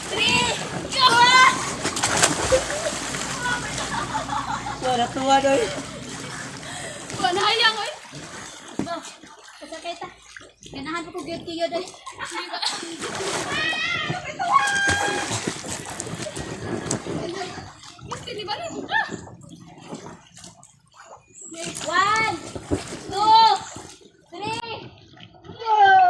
Three, go! Wala tuwa doy. Wala hayang, oy. Ba, pasakay ta. Ganahan pa ko gyud kiyo doy. One, two, three, go!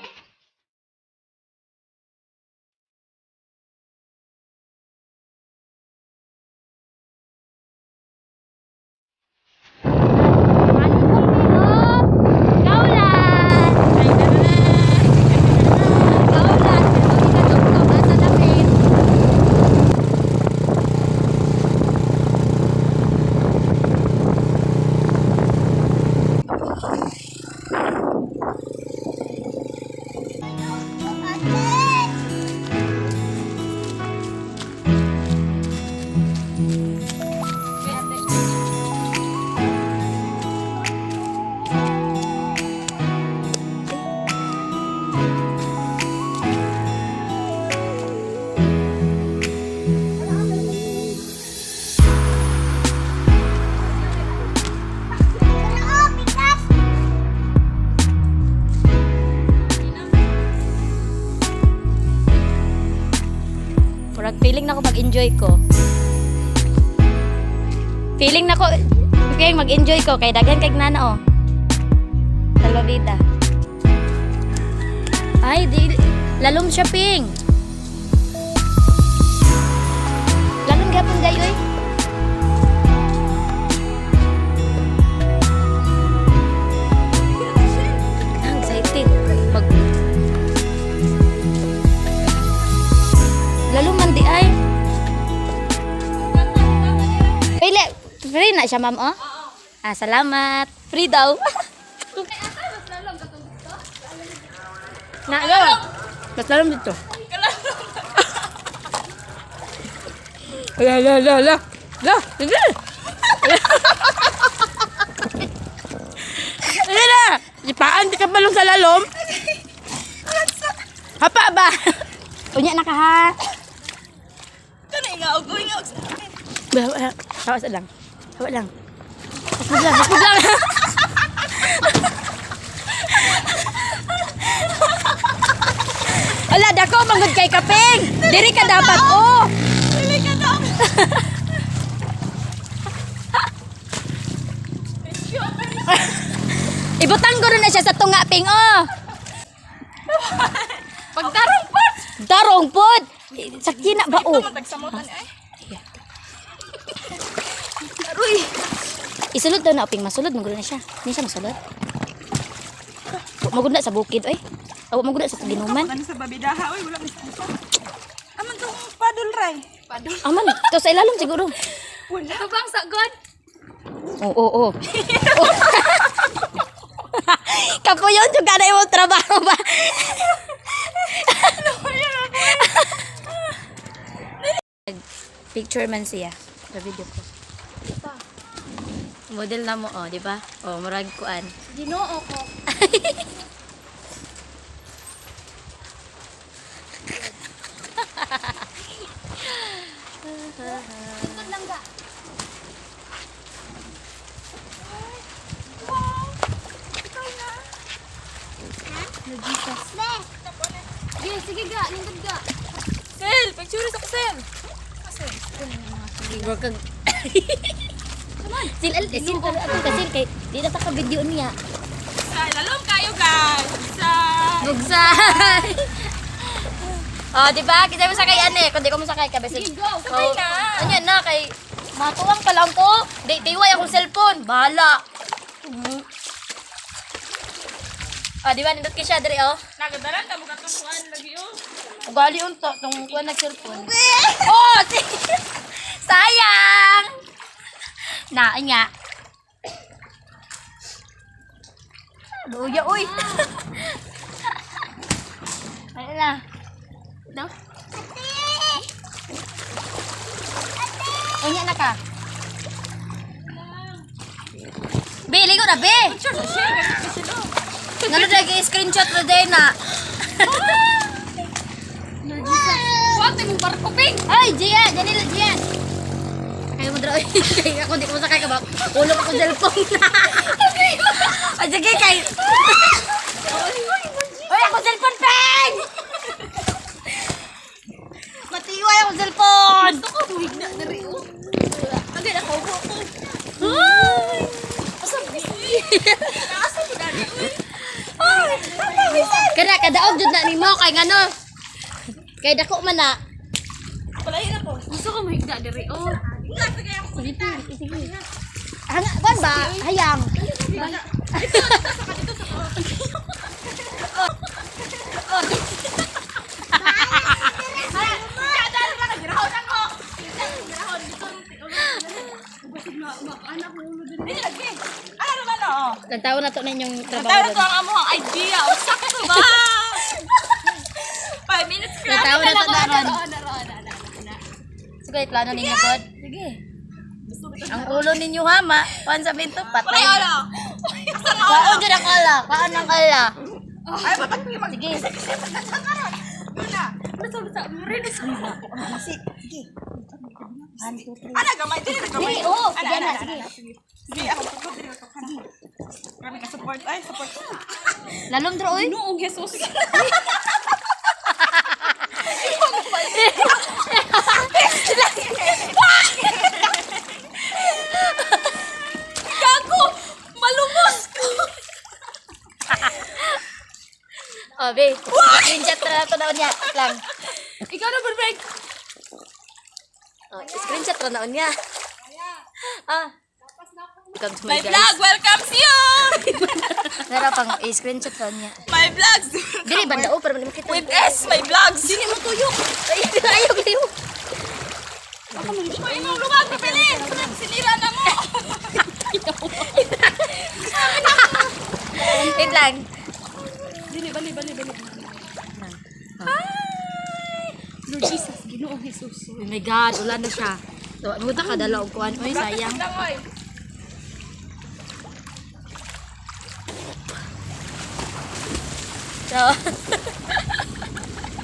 Murag feeling na ko mag-enjoy ko. Feeling na ko okay, mag-enjoy ko kay daghan kay nana oh. Salvavida. Ay, di lalom shopping. Lalom gyapon dayo eh. Ang excited. Mag Lalo man di ay. Pili, free na siya, ma'am, oh? Ah, salamat. Free daw. Na, Mas lalom dito. La la la la. La, hindi. Hindi na. Ipaan di ka balong sa lalom. Hapa ba? Unya na ka ha. Kana ingaog, uy, ingaog sa akin. Ba, ba, hawa sa lang. Hawa lang. Pasod lang, pasod lang. Ala, dako manggod kay kaping. Diri ka dapat oh. Dili ka daw. Ibutang guro na siya sa tunga ping oh. Pagdarong pod. Darong pod. Sakti na ba oh. Tagsamutan ay. Isulod daw na oping masulod maguro na siya. Hindi siya masulod. Magud na sa bukid oy. Awa magud na sa ginuman. Ano sa babidaha, uy, wala mis Aman tong padol ray. Padol. Aman, to sa ilalom siguro. Wala. Ito bang sagod? Oo, oo, oo. Kapuyon juga na imong trabaho ba? Picture man siya. Sa video ko. Model na mo, oh, di ba? Oh, murag kuan. Ginoo ko. Lingkod lang ga. Sige, sige ga, lingkod ga. Sel, picture sa sel. Bro kag Sil al sil al ato kasi kay di na ta ka video niya. Sa lalom kayo guys. Sa Bugsay. Oh, di ba? Kita mo sakay ane, kundi ko mo sakay ka basta. Sige, go. Sakay na. Anya na kay matuwang pa lang ko. Di diway akong cellphone. Bahala. Ah, di ba nindot kay siya diri oh. Nagadalan ka mo katong kuan lagi oh. Ugali unta tong kuan nag cellphone. Oh, sayang. Na anya. Luya uy. Ano na? No? Unya na ka. Be, ligo na, be. Picture sa share kasi sila. Ngano lagi screenshot na din na. Kuwate mong barko. Ping! Ay, Gian! Janila, Gian! Sakay mo dra. Kay ako di ko masakay ka ba? Ulong ako cellphone. Ay, sige kay. Oy, ako cellphone, Ping! Matiway ako cellphone. Gusto ko muhigna na rin oh. Agad ako upo ako. Ay! Asa Asa mo dali uy. Ay! Kada kadaog jud na nimo kay ngano. Kay dako man na. Palayo na po. Gusto ko muhigna diri oh. Sige ako. Sige, sige. Hanga, kuan ba? Hayang. Hindi lagi. Ano naman oo. Nagtawa na to na inyong trabaho. Tara to ang amuhang idea. O, sakto ba? 5 minutes ka. Nagtawa na to na ron. Sige, plano ninyo god. Sige. Ang ulo ninyo ha, ma. Kuan sa binto, patay. Ay, ala. Asa na Kaon jud ang ala, kaon ang ala. Ay, patag mag. Sige. Yun na. Sige. 1, 2, 3. Ana gamay dili na gamay. Dili, oo. Ana, Sige ana, na, ana, sige. ana, sige. Sige, ako tukod dili to kana. Kami ka support ay support. Lalom dro oy. Noong Jesus. Gago! Malumos ko! Oh, be. Screenshot na to na unya. Lang. Ikaw na, perfect! Oh, screenshot ra na unya. Ah. Welcome to my My guys. vlog welcomes you. Nara pang i-screenshot ra niya. My vlogs. Dili banda o para makita. With S, my vlogs. Dili mo tuyok. Ay, ayaw kayo. Uy, imong lumag pili. Sinira na mo. Wait lang. Dili, bali, bali, bali. Lord Jesus, Ginoong Jesus. Oh my God, wala na siya. So, muta ka dala og kuan. Oy, sayang. Lang oy. So,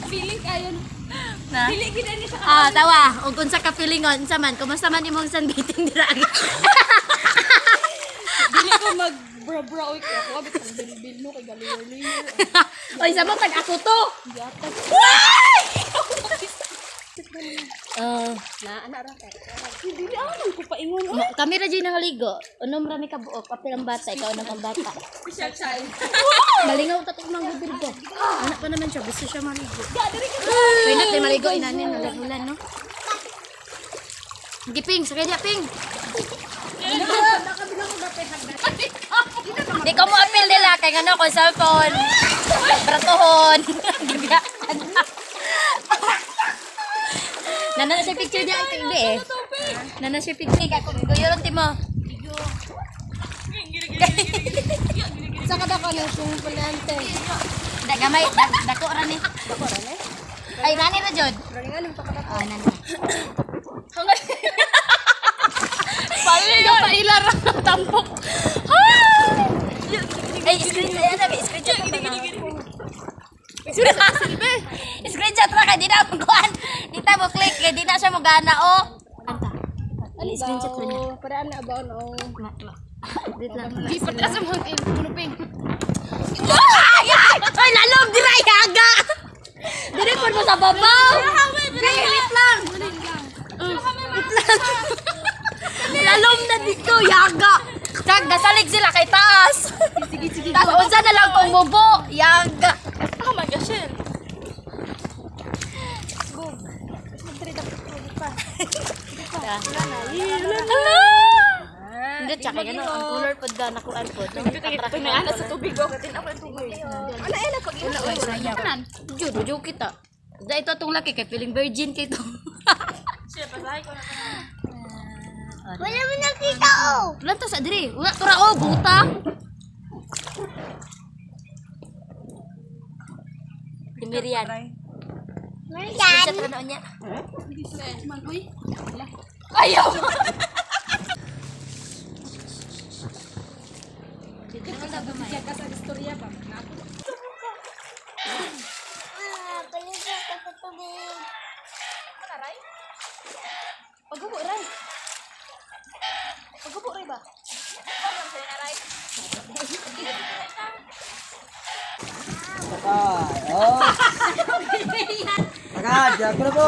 Feeling kayo. na. Dili gid ni siya. Ah, tawa. Og unsa ka feelingon unsa man? Kumusta man imong sunbathing dira? Dili ko mag bra bra oy kay ako abit ang bilbil no kay galiw liyo. Oy, sama tag ako to. Yatag. Na ana ra kay. Dili anon ko paingon oy. Kami ra jud nangaligo. Unom ra mi kabuok, apil ang bata, ikaw unom ang bata. Special child. Malingaw ta tong manggubil ko. Anak pa naman siya, gusto siya maligo. Pwede na maligo inani nalagulan no. Sige, Ping, sakay niya, Ping. Di ko mo apil nila kay ngano ko cellphone. Bratohon. Gibiyaan. Nana na siya picture niya kay Ibe eh. Nana siya picture kay kung guyuron ti mo. Sa kada ka nang sumulante. Da gamay da, dako ra ni. Dako ra ni. Ay nani ra jud. Ah, nani. Bali ka paila ra tampok. Ay screen ay ano screenshot na to. Screenshot ra kay di na mo kuan. Di ta mo click kay di na siya mo gana oh. Anta. Ali screenshot ra niya. Para ana ba no? Ma, ma. Wait lang. Di patras ang mga kunuping. Ay, ay! Ay, lalom dira yaga. Dire pud mo sa babaw. Wait lang. Wait lang. Lalom na dito, yaga. Kag nasalig sila kay taas. Sige sige. Tapos unsa na lang kung mubo, yaga. Oh my gosh. Shit. Hindi, tsaka yan, ang color pod ba, nakuan pod. Ito na ana sa tubig oh. Katin ako ang tubig. Ana ana pag ina oy. Sayang. Jud, jud kita. Da ito atong laki kay feeling virgin kay to. Shit, pasahay ko na. Wala mo nakita oh. Wala to sa diri. Wala to ra oh, buta. Si Mirian. Mirian. Screenshot ra noon niya. Man oy. Ayaw. Ka sa istorya ba? Ray? Paghubo, Ray. Paghubo, Ray ba? Sakay. Oh. Agad, ako na po.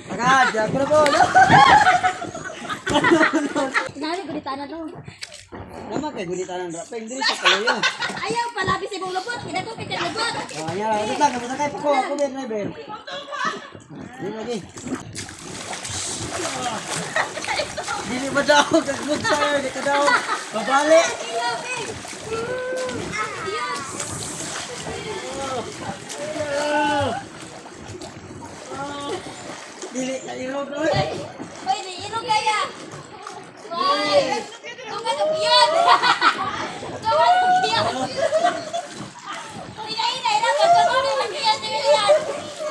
Agad, ako na po. Nari gulita na to. Naman kay gulitan ng rapeng diri sa kayo. Ayaw palabi sa imong lubot, pinatupit ang lubot. Oh, nya lang lang sakay pa ko, ako din driver. Di lagi. Dili ba daw kag sir, di ka daw. Babali. Ayaw, babe. Yes. Dili ka irog oy. Hoy, di ilog kaya. Hoy. Tunga to yun. Tunga to yun. Ina ina ina pagkaroon ng kiyan yan.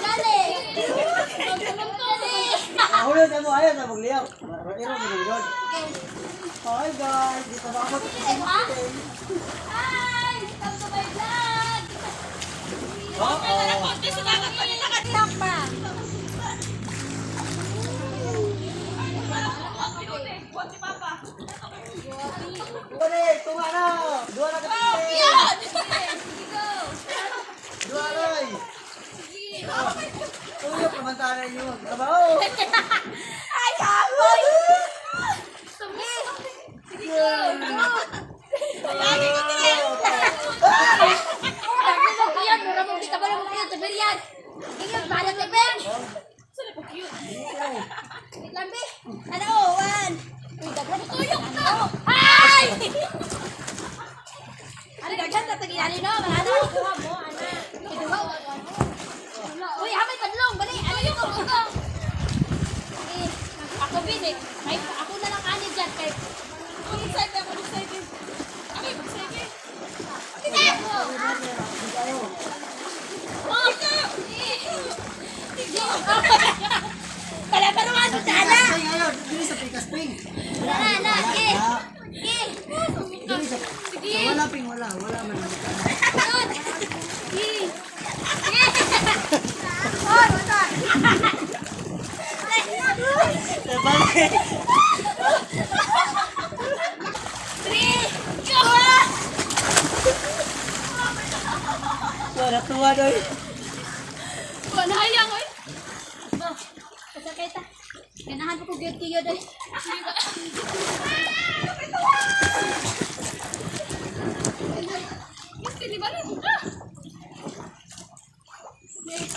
Lali. Lali. Ahulog na mo ayaw sa magliyaw. Irog mo gud. Hi guys, dito ba ako? Hi! Welcome to my vlog! Oo. Takpa! Kone, tunga na. Duha na ka. Duha na. Tuyok naman tayo yun. Trabaho. Ay, kapoy! Sige! Sige, go! Lagi mo kiyan, mura mo kita ba mo kiyan, tabirian. Ingat, para tabir. Wait lang, be. Ano, oh, one. Uy, daghan. Tuyok ka! Ay! Ano, daghan na tagilali, no? Mga ano? Duha mo, ana. Duha, uy, hamay padlong, bali. Ano yung ko? Eh, ako, bin, eh. May, ako na lang ani dyan, kay. Mag-excited ako, mag-excited. Ako, mag-excited. Palaparuan mo sana! Ping ayaw, dili sa pikas ping. Wala na, sige! Sige! Dili sa Sige! Wala ping wala, wala man. Yun! Sige! Sige! Oh, Balik. Three! Go! Wala tuwa doy. Wanayang, oy! Ba, pasakay ta. Ganahan ko gyud kiyo doy.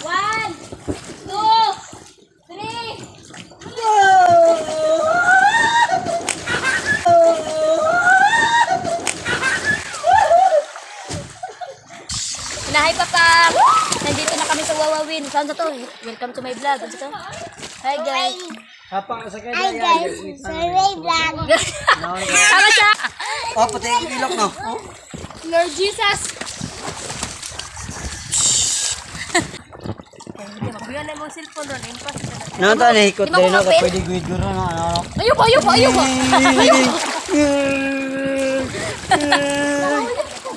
One, two, three. Hi, Papa! Nandito na kami sa Wawawin. Saan sa to? Welcome to my vlog. Ano to? Hi, guys. Hapa sa kay. Hi guys. Survey vlog. Tama siya! Oh, pati ang ilok no. Oh. Lord Jesus! Nanta ni ikot Di ba din no, kumapit? pwede guid guro no ano. Ayoko, ayoko, ayoko!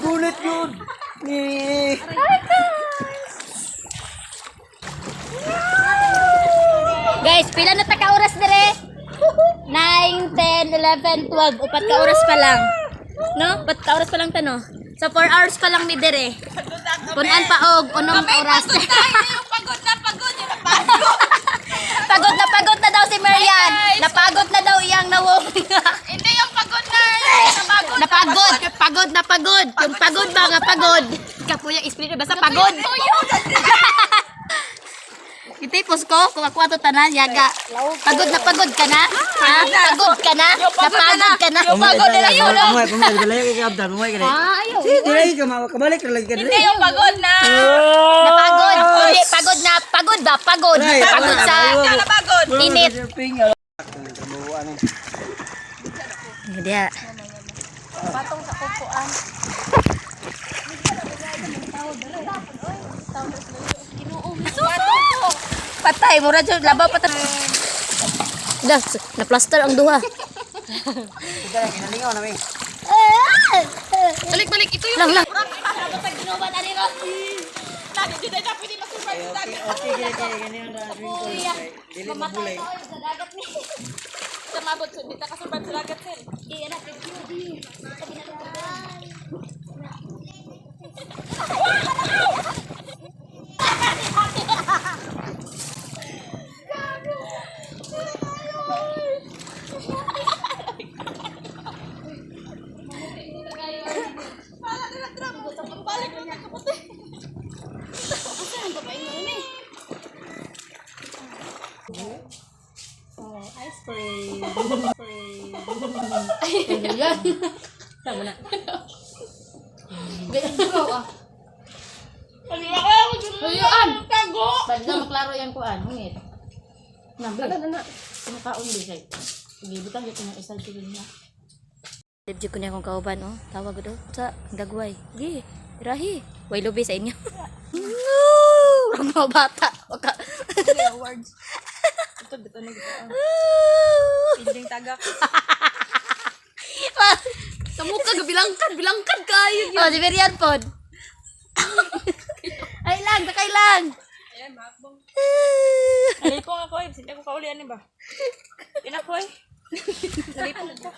Gulit yun. Ni. Guys, pila na ta ka oras dire? 9, 10, 11, 12. Upat ka oras pa lang. No? Upat ka oras pa lang ta, no? So, 4 hours pa lang mi dire. Punan pa og unom oras. Pagod na, yung pagod na pagod, yung napagod. Pagod na pagod na daw si Marian. Napagod na daw iyang nawong. Hindi yung pagod na. Napagod. Napagod, pagod na pagod. Yung pagod ba nga pagod? Kapuya espiritu basta pagod. Itipos ko kung ako ato tanan yaga. Pagod na pagod ka na? Ha? Pagod ka na? Napagod ka na? Pagod na yun. Umay, umay, dali ka abdan, umay ka. Ah, ayaw. Si, dili ka kabalik ra lagi ka dili. Hindi yung pagod na. Napagod. Hindi, pagod na. Pagod ba? Pagod. Pagod sa Napagod. init. Hindi. Patong sa kukuan. Patay, mura jud labaw patay. Das, na-plaster ang duha. Kinalingaw na mi. Balik, balik. Ito yung... Lang, lang. na, di na pwede masurvive sa Okay, dagat. okay, gini gini gini ang swimming pool. Kay dili mabulay. Sa dagat ni. Sa mabot, so, di ta kasurvive sa dagat, sir. Di na thank you. Sabi na Wala na drama. Balik na nagkaputi. Asa ang babae mo ni? Oh, ice cream. Cream. Ano yan? Tama na. Huyuan! Tago! Bad na maklaro yan kuan, hungit. Na, na, na. Kumakaon di kay. Sige, butang gyud ng isa sige na. Dibjud ko niya akong kauban, oh. Tawag do. Sa dagway. Gi, rahi. Way lubi sa inyo. No! Rang mga bata. Waka. Awards. Ito, bito na gito. Pinding tagak. Sa mukha, bilangkad, bilangkad kayo. Oh, si Merian pod. Ay lang, takay lang. Ayan, makbong. Nalipong ako eh. Hindi ako kaulian eh ba? Inako eh. Nalipong ko.